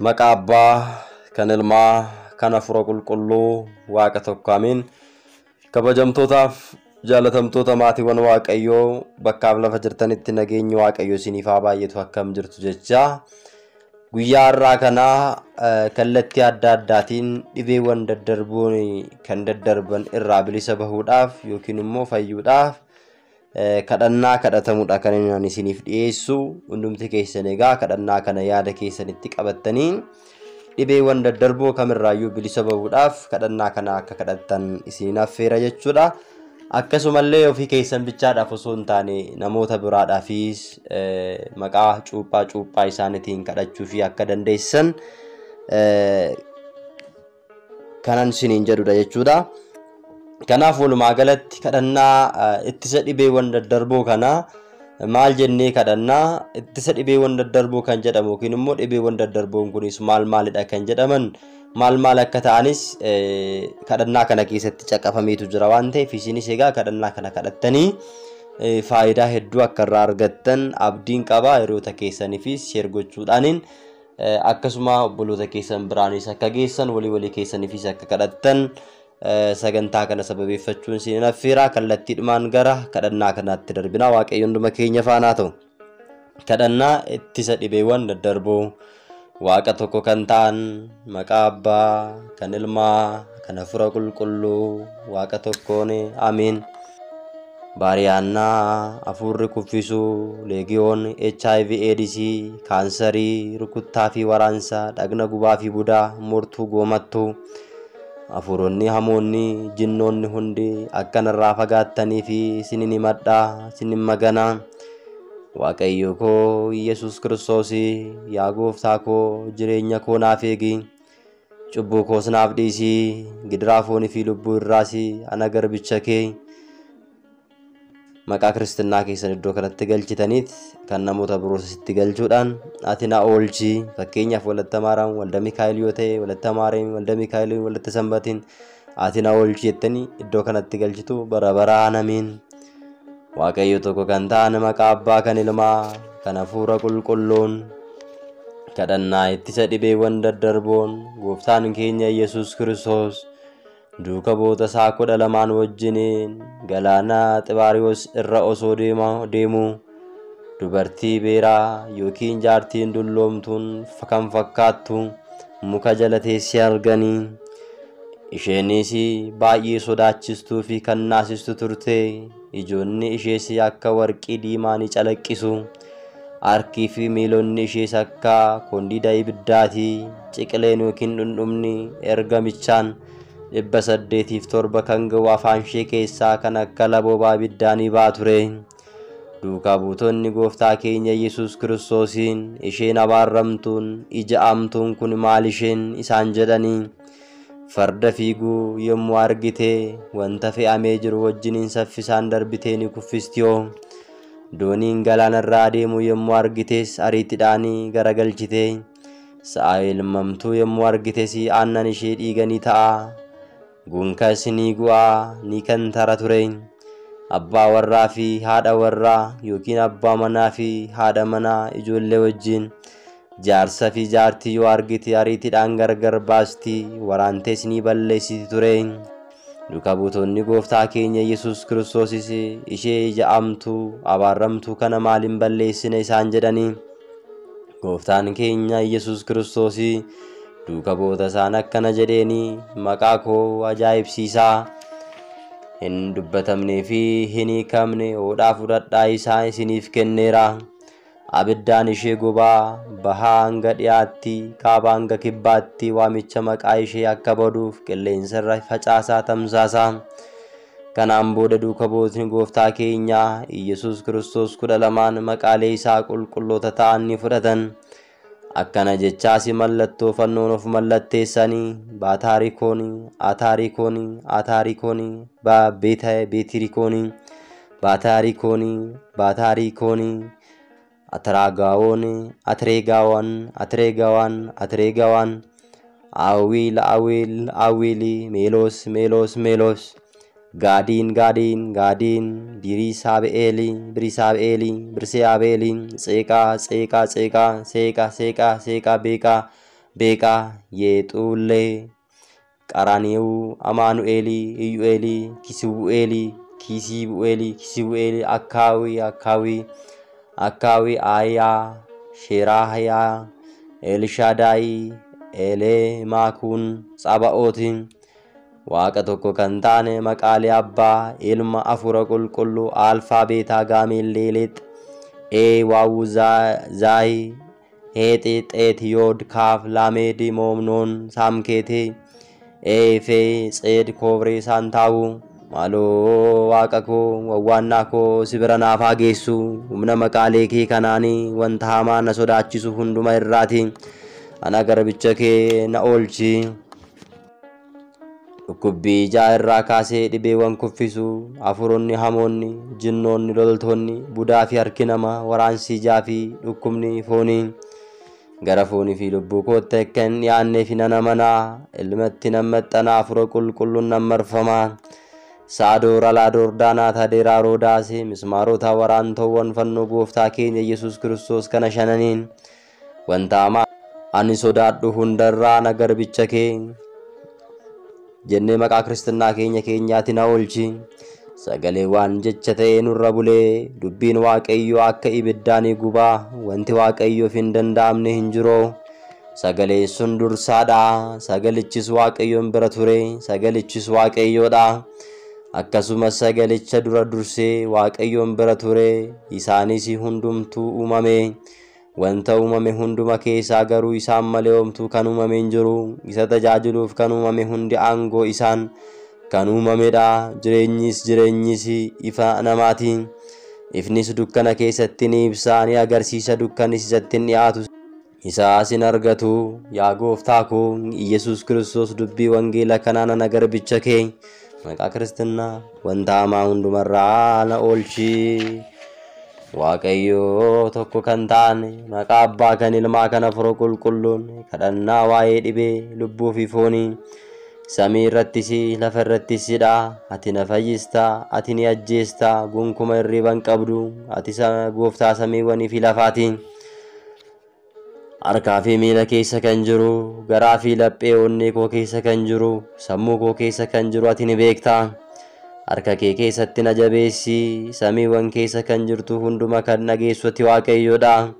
Maqaa Abbaa kan Ilmaa kan Hafuura Qulqulluu Waaqa tokko amiin. Kabajamtootaaf jaalatamtoota maatiiwwan Waaqayyoo bakkaaf lafa jirtanitti nageenyi Waaqayyoo isiniif haa baay'atu akkam jirtu jecha. Guyyaa har'aa kanaa kallattii adda addaatiin dhibeewwan daddarboon kan daddarban irraa bilisa bahuudhaaf yookiin immoo fayyuudhaaf kadhannaa kadhatamudha kan inni ani isiniif dhiyeessu. Hundumti keessan egaa kadhannaa kana yaada keessanitti qabattanii dhibeewwan daddarboo kamirraayyuu bilisa bahuudhaaf kadhannaa kana akka kadhattan isiniin affeera jechuudha. Akkasumallee ofii keessan bichaadhaaf osoo hin taane namoota biraadhaafis maqaa cuuphaa cuuphaa isaaniitiin kadhachuu fi akka dandeessan kanan isiniin jedhudha jechuudha. Kanaaf walumaa galatti kadhannaa ittisa dhibeewwan daddarboo kana maal jennee kadhannaa ittisa dhibeewwan daddarboo kan jedhamu yookiin immoo dhibeewwan daddarboon kunis maal maalidha kan jedhaman maal maal akka ta'anis kadhannaa kana keessatti caqafameetu jira waan ta'eef isinis egaa kadhannaa kana kadhattanii faayidaa hedduu akka irraa argattan abdiin qaba. Hiriyoota keessaniifis sheer gochuudhaaniin akkasuma obboloota keessan biraanis akka geessan walii walii keessaniifis akka kadhattan sagantaa kana sababeeffachuun isin affeera. Kallattiidhumaan gara kadhannaa kanaatti darbina. Waaqayyo hunduma keenya faanaa ta'u. Kadhannaa ittisa dhibeewwan daddarboo Waaqa tokko kan ta'an maqaa Abbaa kan Ilmaa kan Hafuura Qulqulluu Waaqa tokkoon amiin. Baariyaannaa hafuurri kuffisuu leegiyoon HIV AIDS kaansarii rukuttaa fi waraansa dhagna gubaa fi budaa mortuu goomattuu hafuuronni hamoonni jinnoonni hundi akkanarraa fagaattanii fi isinin himadhaa isinin maganaa. Waaqayyo koo Yesuus Kiristoos yaa gooftaa koo jireenya koo naaf eegi, cubbuu koos naaf dhiisi, gidiraa foonii fi lubbuu irraas ana garbicha kee maqaa kiristinnaa keessan iddoo kanatti galchitaniit kan namoota biroos itti galchuudhaan ati na oolchi. Fakkeenyaaf Walatta Maariyaam, Walda Mikaa'el yoo ta'e Walatta Maariyaam, Walda Mikaa'el, Walatta Sanbatiin ati na oolchi jettanii iddoo kanatti galchitu bara baraan amiin. Waaqayyo tokko kan ta'an maqaa Abbaa kan Ilmaa kan Hafuura Qulqulluun kadhannaa ittisa dhibeewwan daddarboon gooftaan keenya Yesuus Kiristoos duuka boota isaa 12 wajjiniin galaana Xibaariyoos irra osoo deemu dubartii beeraa yookiin jaartiin dulloomtuun kan fakkaattu muka jala teessee arganii. Isheenis baay'ee sodaachistuu fi kan naasistu turte. Ijoonni ishees akka warqii diimaa ni calaqqisu. Harkii fi miilonni ishees akka kondiida ibiddaati. Ciqileen yookiin dhundhumni ergamichaan 807 kan ga'u afaan ishee keessaa kan akka laboobaa ibiddaa ni ba'a ture. Duukaa buutonni gooftaa keenya Yesuus Kiristoosiin isheen abaarramtuun ija amtuun kun maal isheen isaan jedhanii. Farda fiiguu yommuu argite wanta fe'amee jiru wajjiniin saffisaan darbitee ni kuffistiyoo. Dooniin galaanarraa adeemu yommuu argites ariitiidhaan garagalchite. Sa'a elmamtuu yommuu argites aannan ishee dhiiga ni ta'a. Gonkas ni gu'aa ni kantara ture. Abbaa warraa fi haadha warraa yookiin abbaa manaa fi haadha manaa ijoollee wajjin jaarsa fi jaartii yoo argite ariitiidhaan gargar baasti waraantees ni balleessiti ture. Duuka buutonni gooftaa keenya Yesuus Kiristoosis ishee ija amtuu abaarramtuu kana maaliin balleessine isaan jedhanii. Gooftaan keenya Yesuus Kiristoos duuka buutota isaan akkana jedheeni maqaa koo ajaa'ibsiisaa hin dubbatamnee fi hin hiikamne hodhaa fudhadhaa isaa isiniif kenneera. Abiddaan ishee gubaa bahaa hanga dhiyaatti kaabaa hanga kibbaatti waamicha maqaa ishee akka baduuf qilleensarra facaasaa tamsaasaa. Kanaan booda duuka buutonni gooftaa keenya Yesuus Kiristoos 12 maqaalee isaa qulqulloota ta'an ni fudhatan. Akkana jechaas mallattoo fannoon of mallatteessanii baataarikoonii, ataarikoonii, ataarikoonii, beetirikoonii, baataarikoonii, baataarikoonii, atiraagawoon, atreegaawwan, atreegaawwan, atreegaawwan, awiil, awiil, awiili, meelos, meelos, meelos, gaadiin, gaadiin, gaadiin, biriisaabe'eeli, biriisaabe'eeli, birsee'aabe'eeli, tseeqaa, tseeqaa, tseeqaa, seeqaa, seeqaa, seeqaa, beeqaa, Beeqaa, Yeexuullee, Qaraaniiwuu, Amaanu'eelii, Iyyu'eelii, Kisibu'eelii, Kisibu'eelii, Kisibu'eelii, Akkaawii, Akkaawii, Akkaawii, Aayaa, Sheraayaa, Elshaadaayii, Eleemaakuun, Tsaba'ootiin. Waaqa tokko kan taane maqaalee Abbaa, Ilma, Hafuura Qulqulluu, Alfaa, Beetaa, Gaameel, Leeleex, Ee, Waawuu, Zaayi, Heexi, Xeet, Yood, Kaaf, Laameed, Moomnoon, Saamkeetee, Eefee, Tseed, Koobree, Saantaawu. Maaloo Waaqa koo, wawwaannaa koo si bira naaf haa geessu. Humna maqaalee kee kanaanii wanta hamaa na sodaachisu hunduma irraati ana garbicha kee na oolchi. Dhukkubbii ijaa irraa kaasee dhibeewwan kuffisu, hafuuronni hamoonni, jinnoonni, loltoonni, budaa fi harki namaa, waraansi ijaa fi dhukkubni foonii gara foonii fi lubbuu kootti akka hin dhiyaanneef nan amanaa. Ilmatti nan maxxanaa, Hafuura Qulqulluun nan marfamaa. Saadoor, Alaadoor, Daanaa, Tadeeraa, Roodaasee, mismaarota waraantowwan fannoo gooftaa keenya Yesuus Kiristoos kana shananiin wanta hamaa ani sodaadhu hundarraa na garbicha kee jennee maqaa kiristinnaa keenya keenyaatti na oolchi. Sagalee waan jecha ta'ee nurra bulee, dubbiin Waaqayyoo akka ibiddaa ni gubaa, wanti Waaqayyoof hin danda'amne hin jiru. Sagaleen sun dursaadha, sagalichis Waaqayyoon bira ture, sagalichis Waaqayyoodha. Akkasumas sagalicha dura dursee Waaqayyoon bira ture, isaanis hundumtuu uumame. Wanta uumame hunduma keessaa garuu isaan malee homtuu kan uumame hin jiru. Isa tajaajiluuf kan uumame hundi aangoo isaan kan uumamedha. Jireenyis ifa namaati. Ifnis dukkana keessatti ni ibsa, ni agarsiisa, dukkanis isatti hin dhiyaatu. Isaas hin argatu. Yaa gooftaa koo Iyyasuus Kiristoos, dubbii wangeela kanaan ana garbicha kee maqaa kiristinnaa wanta hamaa hundumarraa na oolchi. Waaqayyoo tokko kan ta'an maqaa Abbaa kan Ilmaa kan Hafuura Qulqulluun kadhannaa waa'ee dhibee lubbuu fi foonii samii irrattis lafa irrattisidha. Ati na fayyista, ati ni ajjeesta, gonkuma hirriba hin qabdu. Ati gooftaa samiiwwanii fi lafaati. Harkaa fi miila keessa kan jiru, garaa fi laphee onnee koo keessa kan jiru, sammuu koo keessa kan jiru ati ni beekta. Harka kee keessatti na jabeessi, samiiwwan keessa kan jirtu hunduma kan dhageessu ati Waaqayyoodha.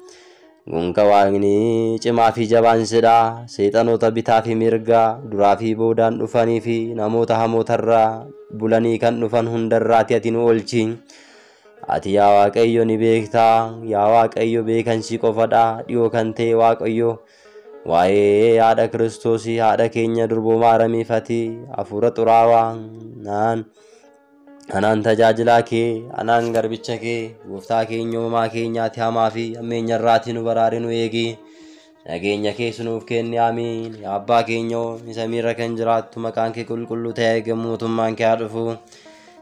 Gonka Waaqni cimaa fi jabaan sidha. Seexanoota bitaa fi mirgaa, duraa fi boodaan dhufanii fi namoota hamootarraa bulanii kan dhufan hundarraati ati nu oolchi. Ati yaa Waaqayyo ni beekta. Yaa Waaqayyo, beekan si qofadha. Dhiyoo kan ta'e Waaqayyo, waa'ee haadha Kiristoosii, haadha keenya durboo Maaramiif, ati hafuura xuraawaa naan anaan tajaajilaa kee, anaan garbicha kee, gooftaa keenya uumaa keenyaati hamaa fi hammeenya irraatii nu baraari, nu eegi. Nageenya kees nuuf kenni. Amiin. Yaa Abbaa keenya samiirra kan jiraattu, maqaan kee qulqulluu ta'e eegamu, mootummaan kee haa dhufu.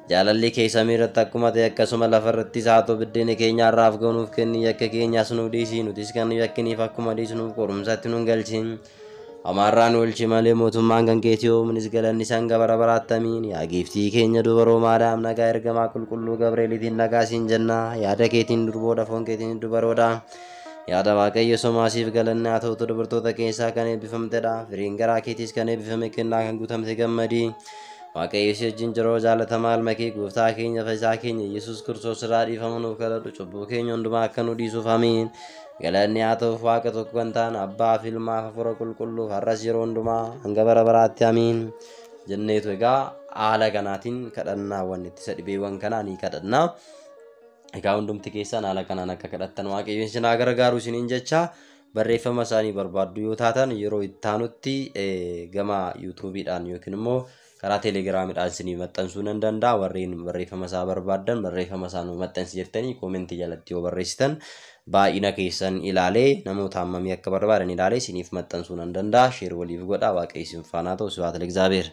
Jaalalli kee samii irratti akkuma ta'e akkasuma lafa irrattis haa ta'u. Biddeena keenya har'aaf nuuf kenni, yakka keenyaas nuuf dhiisi, nutis kan yakkiniif akkuma dhiisnuuf. Qorumsatti nu hin galchin, hamaarraa nu oolchi malee, mootummaan kan keetii, humnis, galanni isaan bara baraatti. Amiin. Yaa giiftii keenya dubaroo Maariyaam, nagaa ergamaa qulqulluu Gabreelitiin nagaa siin jenna. Yaada keetiin durboodha, foon keetiin dubaroodha. Yaada Waaqayyo somaasiif galanni haa ta'utu, dubartoota keessaa kan eebbifamtedha, firiin garaa keetiis kan eebbifame. Kennaa kan guutamte gammadii, Waaqayyo si wajjin jiroo. Jaalatamaa ilma kee gooftaa keenya fayyisaa keenya Yesuus Kiristoos irraa dhiifama nuuf kadhadhu, cubbuu keenya hundumaa akka nu dhiisuuf. Amiin. Galanni haa ta'uuf Waaqa tokko kan ta'an Abbaa fi Ilmaa fi Hafuura Qulqulluuf, har'as yeroo hundumaa hanga bara baraatti. Amiin jenneetu. Egaa haala kanaatiin kadhannaawwan ittisa dhibeewwan kanaa ni kadhannaa. Egaa hundumti keessan haala kanaan akka kadhattan Waaqayyo isin haa gargaaru isiniin jecha. Barreeffama isaanii barbaaddu yoo taatan, yeroo itti aanutti gama yuutuubiidhaan yookiin immoo karaa teelegiraamiidhaan isinii maxxansuu nan danda'a. Warreen barreeffama isaa barbaaddan, barreeffama isaa nu maxxansi jettanii koomentii jalatti yoo barreessitan, baay'ina keessan ilaalee, namoota hammamii akka barbaadan ilaalee isiniif maxxansuu nan danda'a. Share waliif godhaa. Waaqayyo isin faana ta'u. Sibaat Egzaabeer.